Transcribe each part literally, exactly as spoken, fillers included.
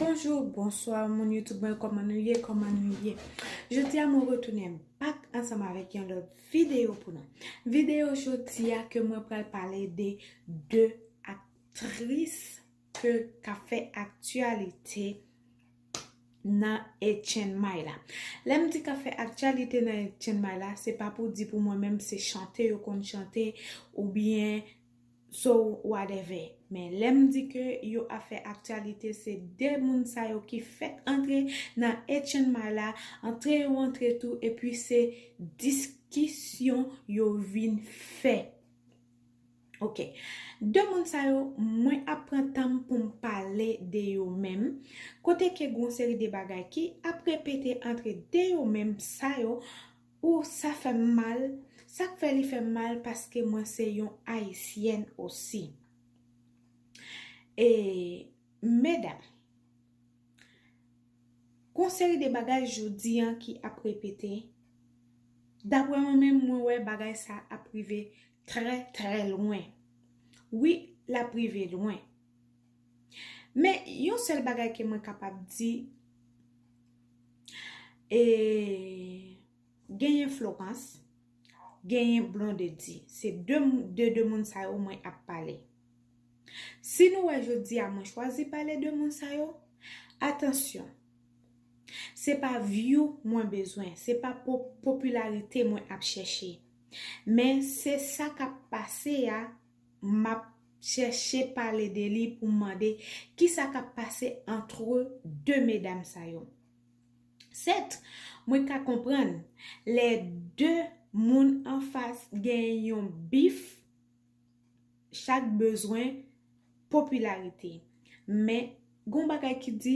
Bonjou, bonswa, moun YouTube mwen, kòman nou ye, kòman nou ye? Jodi a, mwen retounen back ansanm avèk yon lòt videyo pou nou. Videyo jodi a ke mwen pral pale de de aktris ke k ap fè aktyalite nan Etchenn May la. Lè m di k ap fè aktyalite nan Etchenn May la, se pa pou di pou mwen menm se chante yo konn chante oubyen so whatever. Men lè m di ke yo ap fè aktyalite, se de moun sa yo ki fèk antre nan Etchenn May la, antre yo antre tou, epi se diskisyon yo vin fè. Ok. De moun sa yo, mwen ap pran tan m pou m pale de yo menm. Kote ke gon seri de bagay ki ap repete antre de yo menm sa yo, ou sa fè m mal. Sa k fè li fè m mal, paske mwen se yon Ayisyèn osi. E, medam, gon seri de bagay jodi a ki ap repete. Daprè mwen menm, mwen wè bagay sa ap rive trè, trè lwen. Wi, l ap rive lwen. Men, yon sèl bagay ke mwen kapab di, e, genyen Florence, genyen Blondedy. Se de, de, de moun sa yo mwen ap pale. Si nou wè jodi a mwen chwazi pale de moun sa yo, atansyon. Se pa view mwen bezwen, se pa po-, popilarite mwen ap chèche. Men se sa k ap pase a, m ap chèche pale de li pou m mande kisa k ap pase antre de medam sa yo. Sèt, mwen ka konprann lè de moun anfas gen yon bif, chak bezwen popilarite. Men, gon bagay ki di,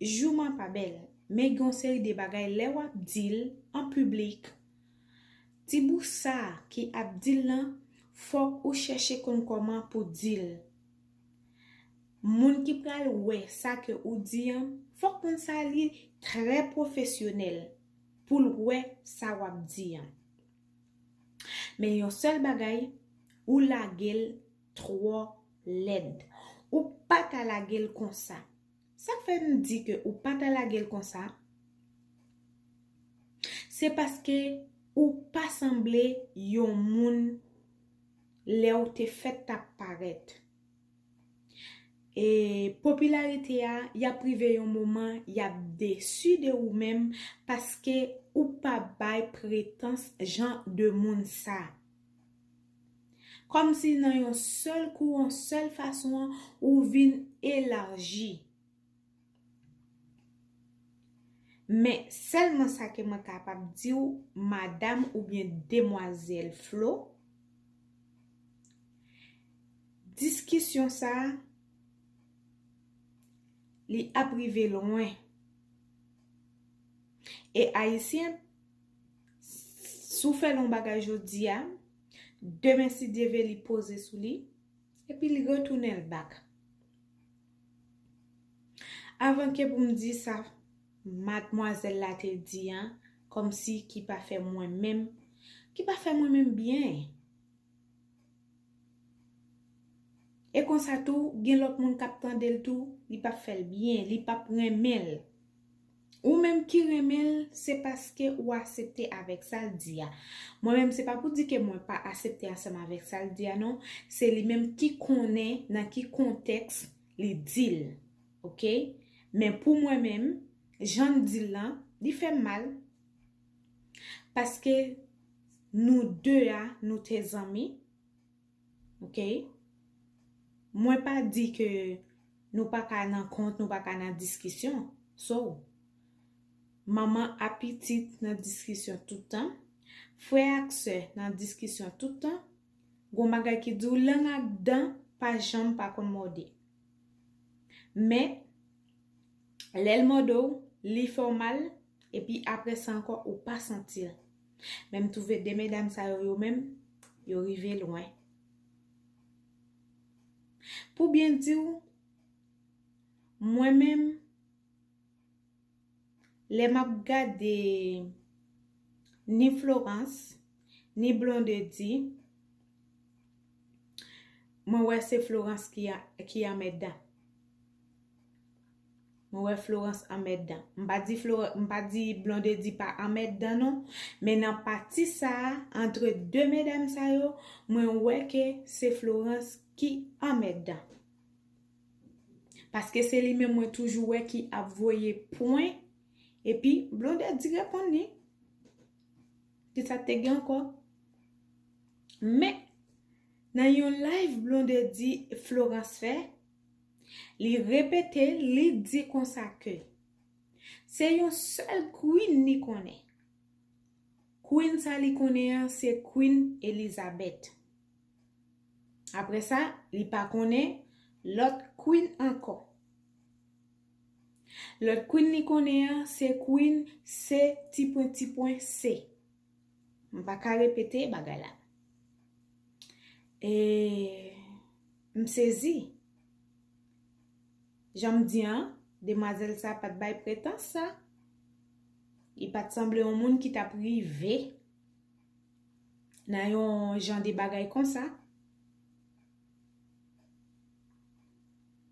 jouman pa bèl. Men gon seri de bagay, lè w ap di l an piblik, ti bout sa ki ap di l lan, fòk ou chèche konn kòman pou di l. Moun ki pral wè sa ke ou di an, fòk moun sa li trè pwofesyonèl pou l wè sa w ap di an. Men yon sèl bagay, ou lage l twò lèd. Ou pa ta lage l konsa. Sa k fè m di ke ou pa ta lage l konsa, se paske ou pa sanble yon moun lè w te fèk t ap parèt. E popilarite a, y ap rive yon moman, y ap desi de ou menm, paske ou pa bay pretans jan de moun sa. Kòmsi nan yon sèl kou, yon sèl fason an, ou vin elaji. Men sèlman sa ke mwen kapab di w, madanm oubyen demwazèl Flo, diskisyon sa a, li ap rive lwen. E Ayisyen, si w fè l yon bagay jodi a, demen si Dye vle li poze sou li, epi li retounen l back. Avan ke pou m di sa, madmwazèl la te di an, kòmsi ki pa fè mwen menm, ki pa fè mwen menm byen. E konsa tou, gen lòt moun k ap tande l tou, li p ap fè l byen, li p ap renmen l. Ou menm ki renmen l, se paske ou asepte avèk sa l di a. Mwen menm, se pa pou di ke mwen pa asepte ansanm avèk sa l di a, non. Se li menm ki konnen nan ki kontèks li di l. Ok? Men pou mwen menm, jan l di l lan, li fè m mal. Paske nou de a, nou te zanmi. Ok? Mwen pa di ke nou pa ka nan kont, nou pa ka nan diskisyon. So, manman a pitit nan diskisyon tout tan, frè ak sè nan diskisyon tout tan, gon bagay ki di w lang ak dan pa janm pa konn mòde. Men, lè l mòde w, li fè w mal, epi apre sa ankò, ou pa santi l. Men m twouve de medam sa yo, yo menm, yo rive lwen. Pou byen di w, mwen menm, lè m ap gade ni Florence, ni Blondedy, mwen wè se Florence ki a, ki anmèdan. Mwen wè Florence anmèdan. M pa di Flor-, m pa di Blondedy pa anmèdan non, men nan pati sa a, antre de medam sa yo, mwen wè ke se Florence ki anmèdan. Paske se li menm mwen toujou wè ki ap voye pwen, epi Blondedy reponn li. Kisa te gen ankò? Men, nan yon live Blondedy Florence fè, li repete, li di konsa ke se yon sèl queen li konnen. Queen sa li konnen an, se Queen Elizabeth. Apre sa, li pa konnen lòt queen ankò. Lòt queen li konnen an, se Queen C, ti pwen, ti pwen, C. M pa ka repete bagay la. E m sezi. Jan m di an, demwazèl sa pa t bay pretans sa. Li pa t sanble yon moun ki t ap rive nan yon jan de bagay konsa.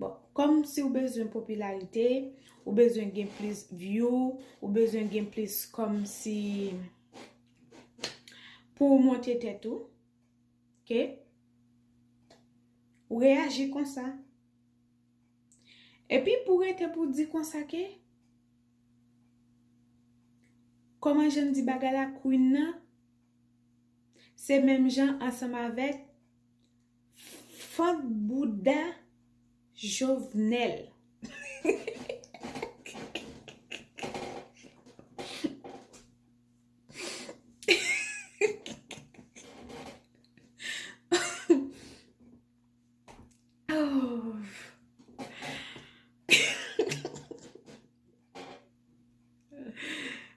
Bon, kòm si w bezwen popilarite, ou bezwen gen plis view, ou bezwen gen plis kòm si pou w monte tèt ou, ok? Ou reyaji konsa. Epi pou rete pou di konsa ke, kòman jan di bagay la, Queen nan, se menm jan ansanm avèk fant bouda Jovenel. Oh.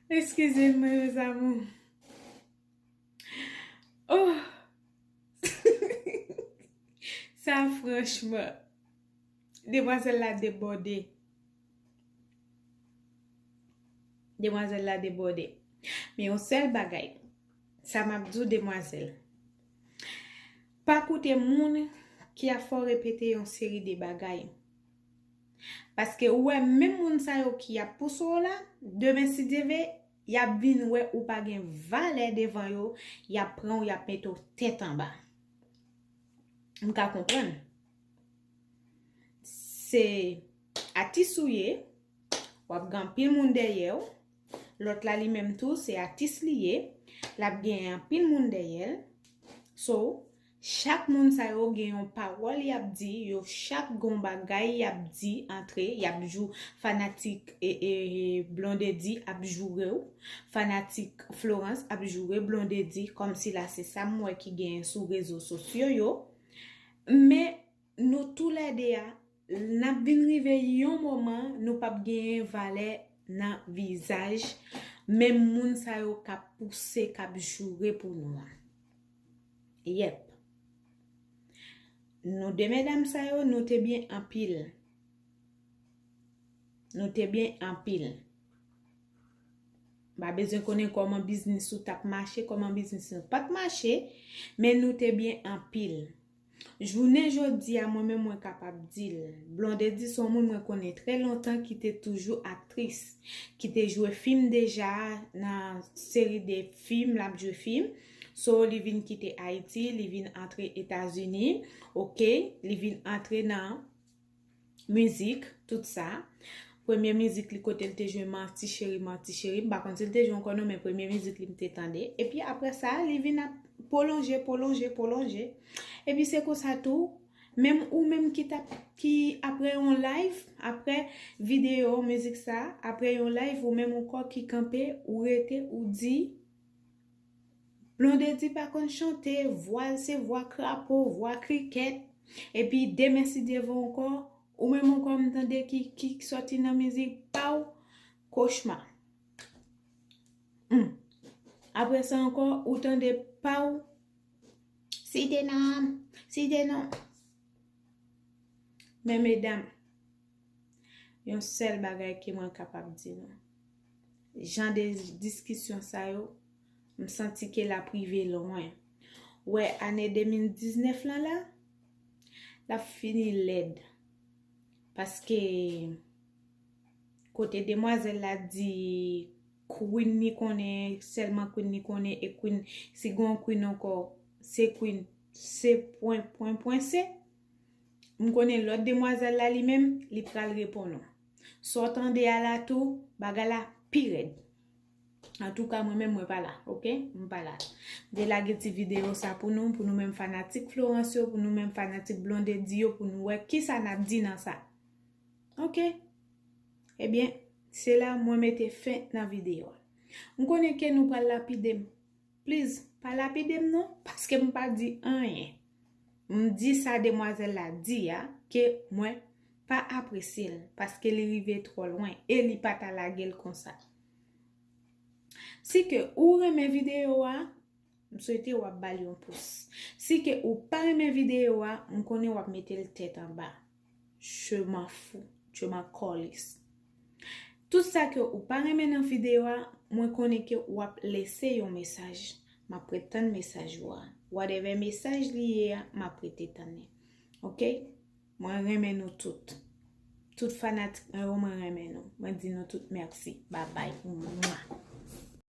Excusez-moi, mes amours. Oh! Sa, franchman, demwazèl la debòde. Demwazèl la debòde. Men yon sèl bagay, sa m ap di w, demwazèl, pa koute moun ki ap fè w repete yon seri de bagay. Paske ou wè, menm moun sa yo ki ap pouse w la, demen, si Dye vle, y ap vin wè ou pa gen valè devan yo, y ap pran w, y ap mete w tèt anba. M ka konprann. Se atis ou ye, w ap gen anpil moun dèyè w. Lòt la, li menm tou, se atis li ye, l ap gen anpil moun dèyè l. So, chak moun sa yo gen yon pawòl y ap di, yo chak gen yon bagay y ap di antre, y ap jou-, fanatik, e, e, e, Blondedy ap joure w, fanatik Florence ap joure Blondedy, kòmsi la se sa m wè ki genyen sou rezo sosyo yo. Men nou toulède a, n ap vin rive yon moman, nou p ap genyen valè nan vizaj menm moun sa yo k ap pouse, k ap joure pou nou an. Yep. Nou de medam sa yo, nou te byen anpil. Nou te byen anpil. M pa bezwen konnen kòman biznis ou t ap mache, kòman biznis nou pa t mache, men nou te byen anpil. Jounen jodi a, mwen menm mwen kapab di l, Blondedy se yon moun mwen konnen trè lontan ki te toujou aktris, ki te jwe fim deja nan seri de fim, l ap jwe fim. So, li vin kite Ayiti, li vin antre Etazini, oke, li vin antre nan mizik, tout sa. Premye mizik li kote l te jwe Manti Cheri, Manti Cheri. M pa konn si l te jwe ankò non, men premye mizik li m te tande. Epi apre sa, li vin ap pwolonje, pwolonje, pwolonje. Epi se konsa tou, menm ou menm ki t ap, ki apre yon live, apre videyo, mizik sa, apre yon live, ou menm ou kò ki kanpe, ou rete, ou di, Blondedy pa konn chante, vwa l se vwa krapo, vwa krikèt. Epi demen si Dye vle ankò, ou menm ankò m tande ki, ki sòti nan mizik pa w, kochma. Hmm. Apre sa ankò, ou tande pa w, site non, site non. Men medam, yon sèl bagay ke mwen kapab di nou. Jan de diskisyon sa yo, m santi ke l ap rive lwen. Ou wè, ane de mil diznèf lan la, l ap fini lèd. Paske kote demwazèl la di queen li konnen, sèlman queen li konnen, e queen, si gon queen ankò, se queen, se pwen, pwen, pwen, se. M konnen lòt demwazèl la li menm, li pral reponn ou. Sa w tande a la tou, bagay la pi rèd. Antouka, mwen menm, mwen pa la, oke? M pa la. M te lage ti videyo sa pou nou, pou nou menm fanatik Florence yo, pou nou menm fanatik Blondedy yo, pou nou wè kisa n ap di nan sa. Oke? Ebyen, se la mwen mete fen nan videyo a. M konnen ke nou pral lapide m. Please, pa lapide m non, paske m pa di anyen. M di sa demwazèl la di a, ke mwen pa apresye l, paske li rive twò lwen, e li pa ta lage l konsa. Si ke ou renmen videyo a, m swete w ap ba l yon pous. Si ke ou pa renmen videyo a, m konnen w ap mete l tèt anba. Je m'en fous, je m'en calisse. Tout sa ke ou pa renmen nan videyo a, mwen konnen ke w ap lese yon mesaj. M ap ret tann mesaj ou a. Whatever mesaj li ye a, m ap rete tann li. Oke? Mwen renmen nou tout. Tout fanatik mwen yo, mwen renmen nou. Mwen di nou tout mèsi. Babay. Mwa.